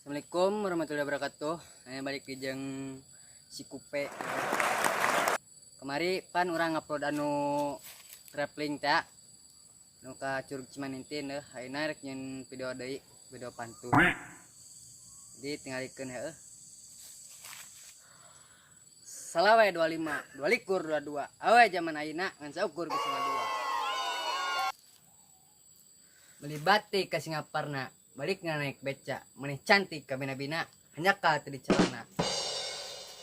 Assalamualaikum warahmatullahi wabarakatuh. Aya balik di jeung si Kupe. Kemari pan urang ngupload anu traveling teh nu ka Curug Cimanintin deh. Ayeuna rek nyeun video deui, video pantun. Jadi tingalikeun heueuh. Salawe 25, 22 22. Awe zaman ayeuna ngan saukur bisa ngadua. Beli batik ka Singaparna, balikna naik beca, maneh cantik ka bina-bina, hanjakal teu di celana.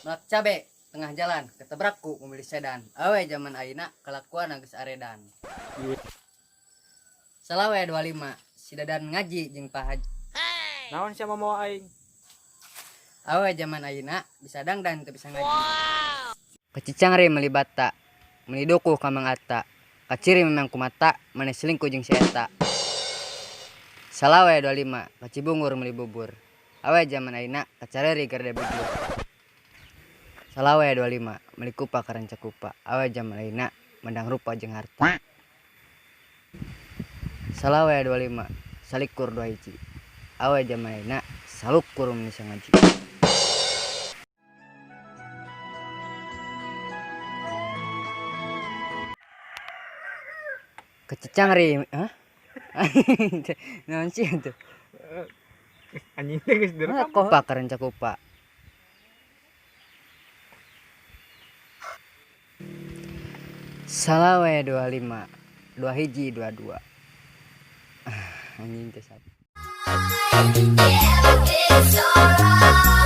Melak cabe tengah jalan, ketabrak ku mobil sedan. Awe zaman ayeuna kalakuan geus aredan. Salawe 25, si Dadan ngaji jeung Pak Haji. Naon sia mawa aing? Awe zaman ayeuna bisa dangdan teu bisa ngaji. Kacicangri meuli bata, meuli dukuh ka Mang Atta. Kaciri memang kumata, maneh selingkuh jeung si eta. Salawe 25, ka Cibungur meuli bubur. Awe zaman ayeuna kacareuri garede bujur. Salawe 25, meuli kupa ka Rancakupa. Awe zaman ayeuna mandang rupa jeung harta. Salawe 25, salikur 2 hiji. Awe zaman ayeuna salukur mun bisa ngaji. Kacicangri, hah? Naon sih itu? Anjing teh geus direkam. Kupa ka Rancakupa. Salawe 25, 2 hiji 22. Anjing teh satu. Yeah, it's alright.